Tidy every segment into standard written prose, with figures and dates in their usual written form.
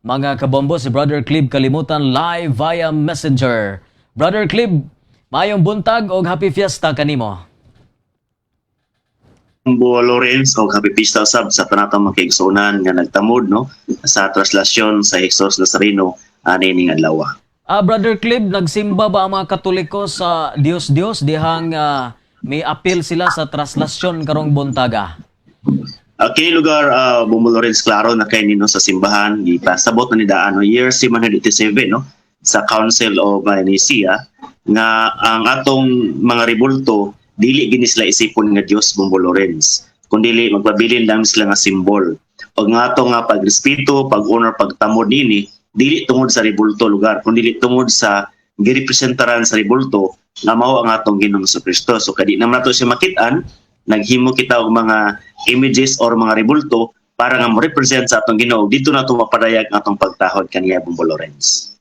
Mga kabombo, si Brother Clib Kalimutan live via Messenger. Brother Clib, maayong buntag og happy fiesta kanimo. Bombo Lawrence, og happy pista sab sa tanatang mga kaigsuonan nga nagtamod, no, sa traslasyon sa Jesus Nazareno ani ning adlaw. Brother Clib, nagsimba ba ang mga Katoliko sa Dios Dios dihang may apil sila sa traslasyon karong buntaga? Kini lugar, Bombo Lawrence, klaro na kay nino sa simbahan gipasabot na ni daan, no, year 787, no, sa Council of Nicaea nga ang atong mga rebulto dili gini sila isipon nga Dios, Bombo Lawrence, kundi magpabilin lang sila nga simbol og nga ato nga pagrespeto, pag-honor, pagtamod nini dili tungod sa rebulto lugar, kundi tungod sa girepresentaran sa rebulto nga mao ang atong Ginoong Kristo. So kadi naman nato siya makit-an, naghimo kita og mga images or mga rebulto para nga mo-represent sa atong Ginoo. Dito na to mapadayag ang atong pagtahod kaniya, Bombo Lawrence.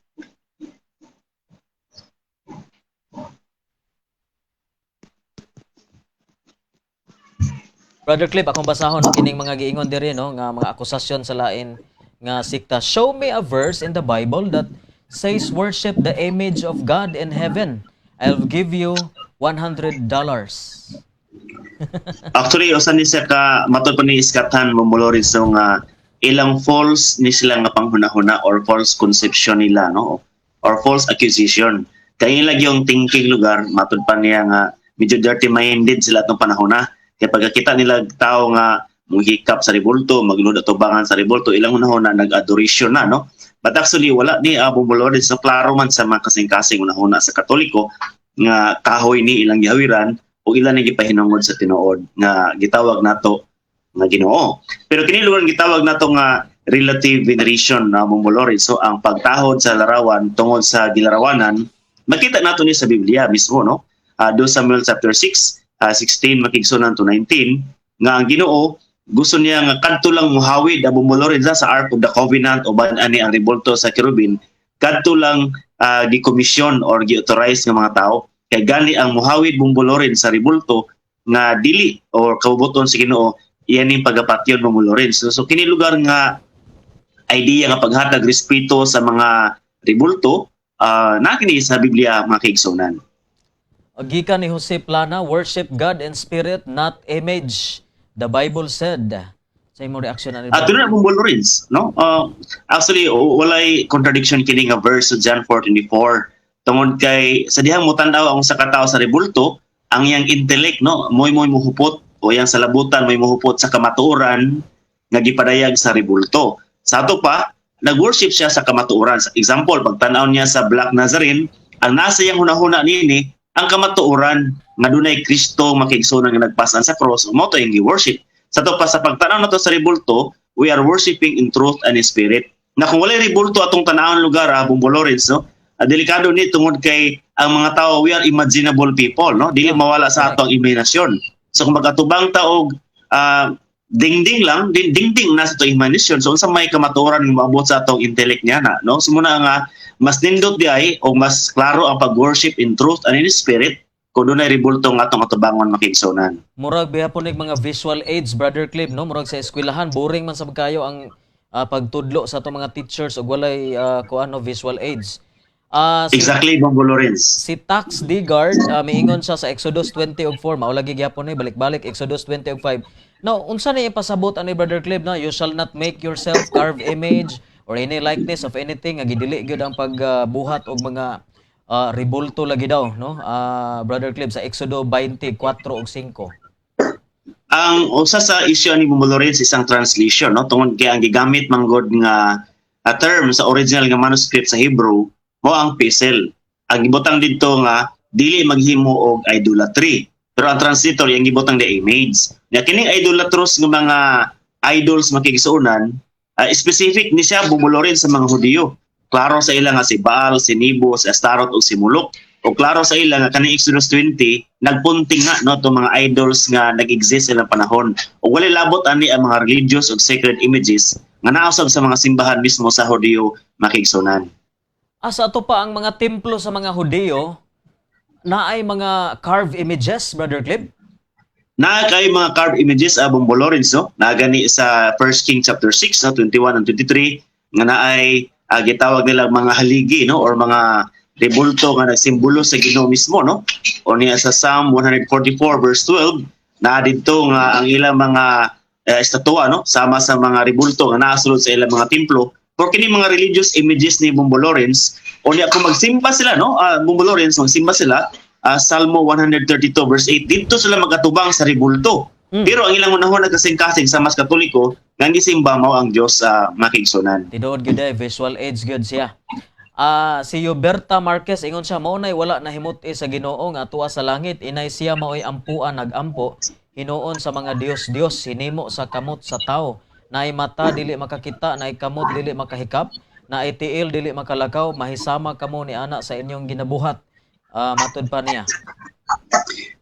Brother Clip, akong basahon, no, kining mga giingon diri, no, nga mga akusasyon sa lain nga sikta. "Show me a verse in the Bible that says worship the image of God in heaven. I'll give you $100." Actually, usa ni siya ka matod pa ni iskathan, Bombo Lawrence, no, nga ilang false ni sila nga panghunahuna or false conception nila, no, or false accusation. Kay ilang yung thinking lugar, matod pa niya nga medyo dirty minded sila atong panahon na. Kay pagkakita nila tao nga muhikap sa rebulto, magluhod atubangan sa rebulto, ilang hunahuna nag-adoration na, no? But actually wala ni, Bombo Lawrence, no, klaro man sa mga kasing-kasing hunahuna sa Katoliko nga kahoy ni ilang gihawiran o ilan ni gipahinungod sa tinuod nga gitawag nato nga Ginoo. Pero kini lugar gitawag nato nga relative veneration na, Bombo Lawrence. So ang pagtahod sa larawan tungod sa gilarawanan, makita nato ni sa Biblia mismo, no? 2 Samuel chapter 6, 16 makigsunan to 19 nga ang Ginoo gusto niya nga kadto lang muhawid ang Bombo Lawrence sa Ark of the Covenant o ani ang rebulto sa kerubin, kadto lang gi-commission or gi-authorize nga mga tao. Kay gani ang muhawid, Bombo Lawrence, sa rebulto nga dili or kabubuton sa Ginoo, iyan ning pagapatyon, Bombo Lawrence. So kini lugar nga idea nga paghatag respeto sa mga rebulto, na kini sa Biblia, mga kaigsunan. Gikan ni Jose Plana, "Worship God in spirit, not image. The Bible said." Sa imong reaksyon ani? Ato na, Bombo Lawrence, no? Actually, walay contradiction kini nga verse sa John 4:24. Tungod kay sa dihang motan-aw ang sa katao sa rebulto, ang iyang intellect, no, moy moy muhupot o yang salabutan moy muhupot sa kamatuoran nga gipadayag sa rebulto. Sa ato pa, nag-worship siya sa kamatuoran. Sa example, pagtan-aw niya sa Black Nazarene, ang nasa iyang hunahuna niini ang kamatuoran nga dunay Kristo makigsunan nga nagpasan sa cross, mao to iyang gi-worship. Sa ato pa, sa pagtanaw nato sa rebulto, we are worshiping in truth and in spirit. Na kung walay rebulto atong tanawon lugar, Bombo Lawrence, no? Delikado ni tungod kay ang mga tao, we are imaginable people, no? Dili mawala sa ato ang imaginasyon. So kung magatubang ta og dingding lang, din dingding na sa atong imagination. So unsa may kamatuoran nga moabot sa atong intellect niya na, no? So muna nga mas nindot di ay o mas klaro ang pag-worship in truth and in spirit kung dunay rebulto nga atong atubangon, makigsunan. Murag bihapon nig mga visual aids, Brother Clib, no? Murag sa eskwelahan, boring man sa kayo ang pagtudlo sa atong mga teachers ug walay kuan, no, visual aids. Exactly, Bombo Lawrence. Si Tax Digard, miingon siya sa Exodus 20 og 4, mao lagi gyapon ni balik-balik Exodus 20 og 5. Now, unsa ni ipasabot ani, Brother Clib, na "You shall not make yourself carved image or any likeness of anything," nga gidili gyud ang pagbuhat og mga rebulto lagi daw, no? Brother Clib, sa Exodo 24 og 5. Ang usa sa issue ni Bombo Lawrence, isang translation, no, tungod kay ang gigamit manggod nga a term sa original nga manuscript sa Hebrew mo ang pesel. Ang gibutang didto nga dili maghimo og idolatry. Pero ang translator yang gibutang the image. Nya kining idolatrous nga mga idols, makigsuonan, specific ni siya, Bombo Lawrence, sa mga Hudiyo. Klaro sa ila nga si Baal, si Nebo, si Astaroth ug si Molok. O klaro sa ila nga kaning Exodus 20 nagpunting nga, no, to mga idols nga nag-exist ilang panahon. O walay labot ani ang mga religious ug sacred images nga nausab sa mga simbahan mismo sa Hudiyo, makigsunan. Asa ato pa ang mga templo sa mga Hudiyo naay mga carved images, Brother Clib? Naa kay mga carved images, Bombo Lawrence, no? Naa gani sa 1 King chapter 6, no, 21 and 23. nga naay gitawag nila mga haligi, no, or mga rebulto nga nagsimbolo sa Ginoo mismo, no? O niya sa Psalm 144 verse 12 na didto nga ang ilang mga estatua, no, sama sa mga rebulto nga naasulod sa ilang mga templo. Por kini mga religious images ni Bombo Lawrence o niya kung magsimba sila, no, Bombo Lawrence, magsimba sila, Salmo 132 verse 8, didto sila magatubang sa rebulto. Pero ang ilang unahon nagkasing-kasing sa mas Katoliko nga ang gisimba mao ang Dios sa makigsunan. Tinuod gyud ay visual aids gyud siya. Si Huberta Marquez, ingon siya, mao nay wala nahimut-i sa Ginoo nga tuwa sa langit, inay siya maoy ampuan nagampo hinuon sa mga dios-dios hinimo sa kamot sa tawo, naay mata dili makakita, naay kamot dili makahikap, naay tiil dili makalakaw. Mahisama kamo ni ana sa inyong ginabuhat. Matud pa niya.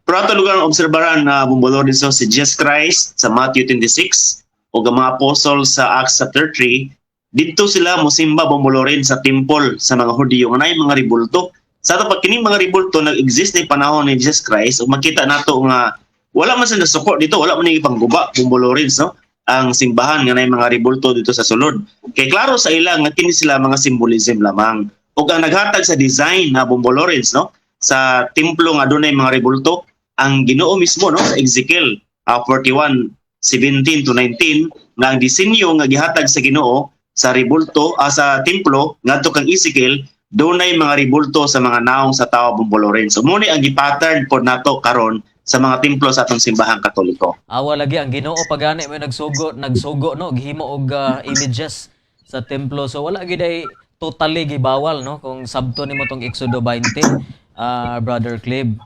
Pero ato lugar ang obserbaran na Bombo Lawrence, si Jesus Christ sa Matthew 26 o ang mga apostol sa Acts chapter 3, didto sila mosimba, Bombo Lawrence, sa temple sa mga Hudiyo nga naay mga rebulto. Sa ato pag kining mga rebulto nag-exist na panahon ni Jesus Christ ug makita nato nga wala man sila nasuko dito, wala man ni ipangguba, Bombo Lawrence, no, ang simbahan nga naay mga rebulto dito sa sulod. Kay klaro sa ila nga kini sila mga symbolism lamang. Ug ang naghatag sa design na, Bombo Lawrence, no, sa templo nga dunay mga rebulto, ang Ginoo mismo, no, sa Ezekiel 41:17 to 19 nga ang disenyo nga gihatag sa Ginoo sa rebulto sa templo ngadto kang Ezekiel, dunay mga rebulto sa mga naong sa tawo, Bombo Lawrence. So mo ni ang gipattern pod nato karon sa mga templo sa atong simbahang Katoliko. Awa lagi ang Ginoo pagani may nagsugo, no, gihimo og images sa templo. So wala gid ay totally gibawal, no, kung sabto nimo tong Exodo 20, Brother Clib.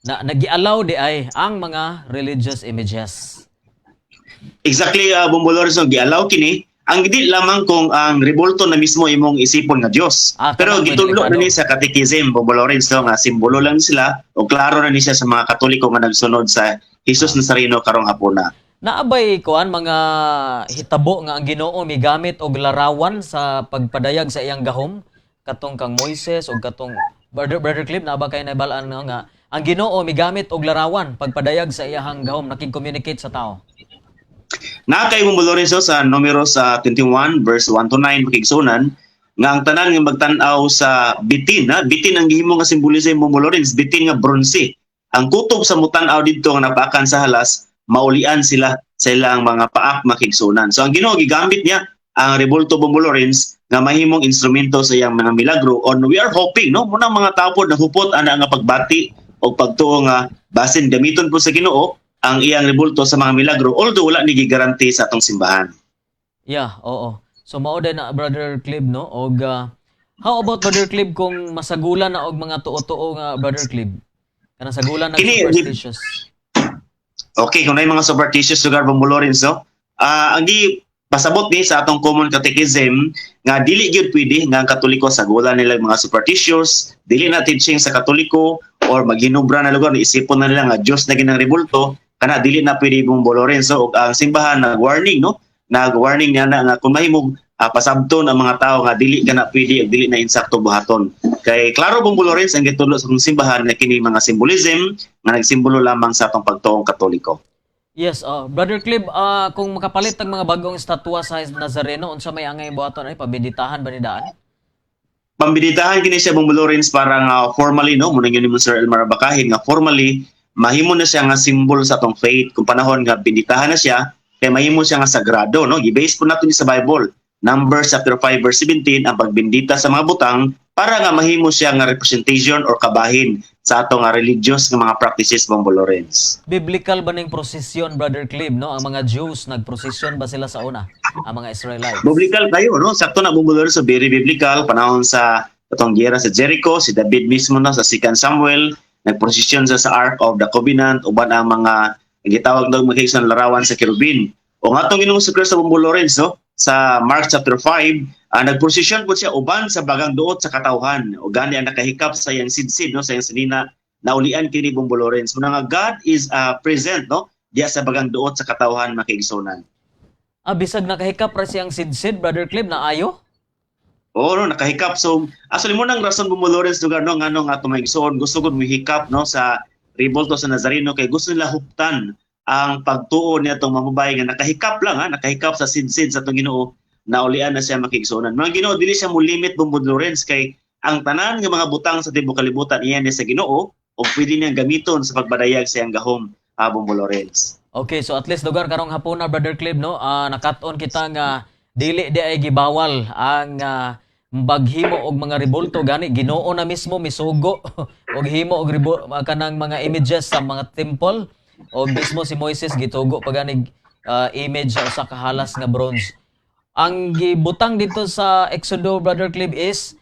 Na nagialaw di ay ang mga religious images. Exactly, Bombo Lawrence, no, gialaw kini ang di lamang kung ang rebulto na mismo imong isipon nga Dios. Ah, Pero kanang gitudlo na delikado. ni sa catechism, Bombo Lawrence, no, nga simbolo lang sila o klaro na ni siya sa mga Katoliko nga nagsunod sa Jesus Nazareno karong hapuna. Naabay kuan mga hitabo nga ang Ginoo migamit og larawan sa pagpadayag sa iyang gahom, katong kang Moises og katong Brother Clib, naa ba kay nabal-an nga ang Ginoo migamit og larawan pagpadayag sa iyang gahom, nakig-communicate sa tao? Na kay Bombo Lorenzo sa numero sa 21 verse 1 to 9, makigsunan, nga ang tanan nga magtan-aw sa bitin, ha, bitin ang gihimo nga symbolism, Bombo Lawrence, bitin nga bronze. Ang kutob sa mutan-aw didto nga napakan sa halas, maulian sila sa ilang mga paak, makigsunan. So ang Ginoo gigamit niya ang rebulto, Bombo Lawrence, nga mahimong instrumento sa iyang mga milagro on we are hoping, no, muna mga tao pod nahupot ana nga pagbati o pagtuo nga basin gamiton po sa Ginoo ang iyang rebulto sa mga milagro, although wala ni gigaranti sa atong simbahan. Yeah, oo. So mao din na, Brother Clib, no, og how about, Brother Clib, kung masagulan na og mga tuo-tuo nga, Brother Clib? Kanang sagulan na superstitious. Okay, kung naay mga superstitious lugar, Bombo Lawrence, no? Ang gi pasabot ni sa atong common catechism nga dili gyud pwede nga ang Katoliko sagulan nila mga superstitious, dili na teaching sa Katoliko or maghinubra na lugar, isipon na nila nga Dios na ginang rebulto, kana dili na pwede, Bombo Lorenzo. Ug ang simbahan nag-warning, no? Nag-warning niya na nga kung mahimong pasabton ang mga tao nga dili kana pwede ug dili na insakto buhaton. Kay klaro, Bombo Lorenzo, ang gitudlo sa atong simbahan nga kini mga symbolism nga nagsimbolo lamang sa atong pagtuong Katoliko. Yes, Brother Clib, kung makapalit ang mga bagong estatwa sa Nazareno, unsa may angay buhaton ay pabiditahan ba ni daan? Pambiditahan kini siya, Bombo Lawrence, para nga formally, no, muna yun ni Sir Elmar Bakahin nga formally mahimo na siya nga symbol sa atong faith kung panahon nga binditahan na siya kay mahimo siya nga sagrado, no. Gi-base po nato ni sa Bible, Numbers chapter 5 verse 17, ang pagbindita sa mga butang para nga mahimo siya nga representation or kabahin sa atong nga religious nga mga practices, Bombo Lawrence. Biblical ba ning prosesyon, Brother Clib, no? Ang mga Jews nagprosesyon ba sila sa una? Ang mga Israelites? Biblical kayo, no? Sakto na, Bombo Lawrence, so very biblical. Panahon sa atong giyera sa Jericho, si David mismo na sa 2 Samuel, nagprosesyon siya sa Ark of the Covenant uban ang mga gitawag daw mga larawan sa kerubin. O nga atong Ginoong Kristo, Bombo Lawrence, no? Sa Mark chapter 5, nagprosesyon po siya uban sa bagang duot sa katawhan. O gani ang nakahikap sa iyang sidsid, no, sa iyang sinina, naulian kini, Bombo Lawrence. Muna nga God is present, no, diya sa bagang duot sa katawhan, makiigsunan. Ah, bisag nakahikap ra siyang sidsid, Brother Clib, na ayo? Oo, no, nakahikap. So, actually mo nang rason, Bombo Lawrence, lugar, no, ngano nga atong maigsoon gusto gud mohikap, no, sa rebulto sa Nazareno kay gusto nila huptan ang pagtuo niya atong mamubay nga nakahikap lang, ha, nakahikap sa sidsid sa atong Ginoo. Naulian na siya makigsuonan. Mga Ginoo, dili siya mo limit, Bombo Lawrence, kay ang tanan nga mga butang sa tibuok kalibutan iya ni sa Ginoo o pwede niyang gamiton sa pagbadayag sa iyang gahom, Bombo Lawrence. Okay, so at least lugar karong hapuna, Brother Clib, no, nakat-on kita nga dili di ay gibawal ang baghimo og mga rebulto, gani Ginoo na mismo misugo og himo og kanang mga images sa mga temple, o mismo si Moises gitugo pa gani image sa usa ka halas nga bronze. Ang gibutang dito sa Exodo, Brother Clib, is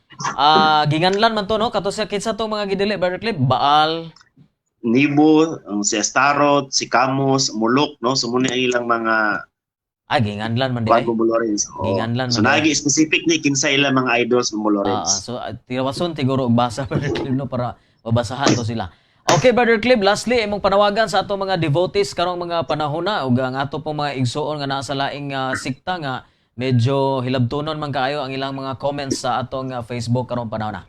ginganlan man to, no, kato sa kinsa tong mga gidili, Brother Clib? Baal, Nibo, ang si Astaroth, si Kamos, Molok, no? So muna ang ilang mga Ay, ginganlan man di ay. Bago, Bombo Lawrence. Oo. Ginganlan So man di ay. Nagi specific ni kinsa ilang mga idols, Bombo Lawrence. So tirawason siguro og basa, Brother Clib, no, para mabasahan to sila. Okay, Brother Clib, lastly, imong panawagan sa ato mga devotees karong mga panahon na ug ang ato pong mga igsuon nga naa sa laing sikta nga medyo hilabtunon man kaayo ang ilang mga comments sa atong Facebook karong panahon na.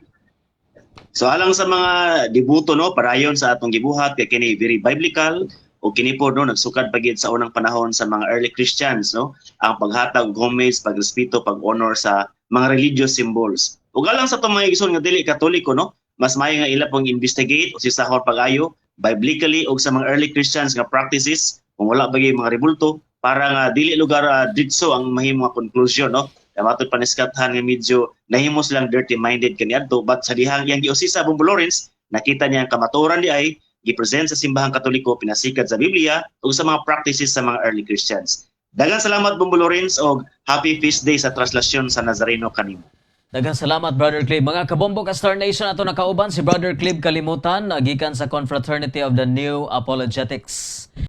So alang sa mga deboto, no, padayon sa atong gibuhat kay kini very biblical o kini po, no, nagsukad pa gid sa unang panahon sa mga early Christians, no, ang paghatag og homage, pagrespeto, pag-honor sa mga religious symbols. Ug alang sa atong mga igsoon nga dili Katoliko, no, mas maayo nga ila pong investigate o sisahor pag-ayo biblically og sa mga early Christians nga practices kung wala ba gyud mga rebulto para nga dili lugar ditso ang mahimo nga conclusion, no. Matod pa ni Scott Hahn nga medyo nahimo silang dirty minded kaniadto, but sa dihang iyang giusisa, Bombo Lawrence, nakita niya ang kamatuoran di ay gipresent sa Simbahang Katoliko, pinasikad sa Biblia ug sa mga practices sa mga early Christians. Daghang salamat, Bombo Lawrence, og happy feast day sa Traslasyon sa Nazareno kanimo. Daghang salamat, Brother Clib. Mga kabombo ka Star Nation, ato nakauban si Brother Clib Kalimutan gikan sa Confraternity of the New Apologetics.